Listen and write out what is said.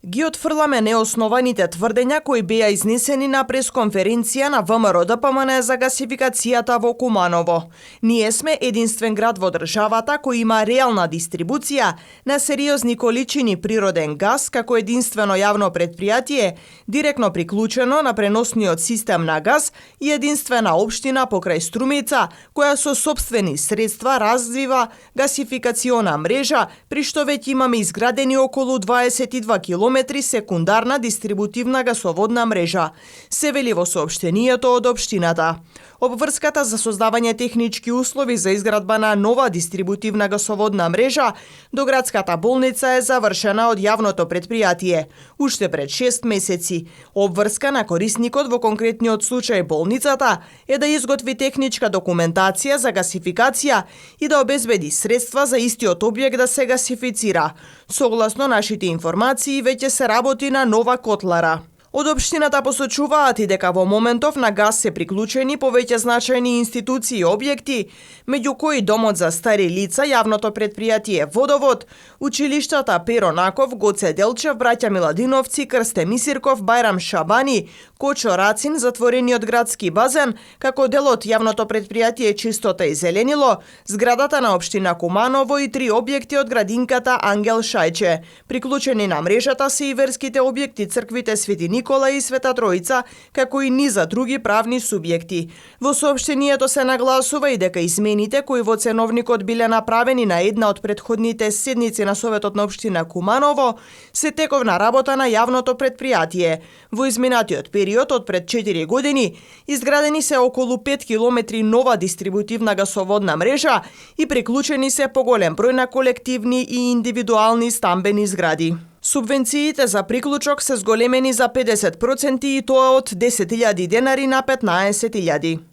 Ги отфрламе неоснованите тврдења кои беа изнесени на пресконференција на ВМРО ДПМН за гасификацијата во Куманово. Ние сме единствен град во државата кој има реална дистрибуција на сериозни количини природен газ како единствено јавно предпријатие, директно приклучено на преносниот систем на газ и единствена општина покрај Струмица која со сопствени средства развива гасификациона мрежа, при што веќе имаме изградени околу 22 километри секундарна дистрибутивна гасоводна мрежа, се вели во соопштението од општината. Обврската за создавање технички услови за изградба на нова дистрибутивна гасоводна мрежа до градската болница е завршена од јавното предпријатие уште пред 6 месеци. Обврска на корисникот во конкретниот случај болницата е да изготви техничка документација за гасификација и да обезбеди средства за истиот објект да се гасифицира. Согласно нашите информации, веќе се работи на нова котлара. Од општината посочуваат и дека во моментов на газ се приклучени повеќе значајни институции и објекти, меѓу кои домот за стари лица, јавното предпријатие Водовод, училиштата Перо Наков, Гоце Делчев, браќа Миладиновци, Крсте Мисирков, Бајрам Шабани, Кочо Рацин, затворениот градски базен, како дел од јавното предпријатие Чистота и зеленило, зградата на општина Куманово и 3 објекти од градинката Ангел Шајче. Приклучени на мрежата се и верските објекти црквите Свети Никола и Света Тројца, како и низа други правни субјекти. Во соопштението се нагласува и дека измените кои во ценовникот биле направени на една од предходните седници на Советот на општина Куманово се тековна работа на јавното предпријатие. Во изминатиот период од пред 4 години изградени се околу 5 километри нова дистрибутивна гасоводна мрежа и приклучени се поголем број на колективни и индивидуални стамбени згради. Субвенциите за приклучок се зголемени за 50% и тоа од 10.000 денари на 15.000.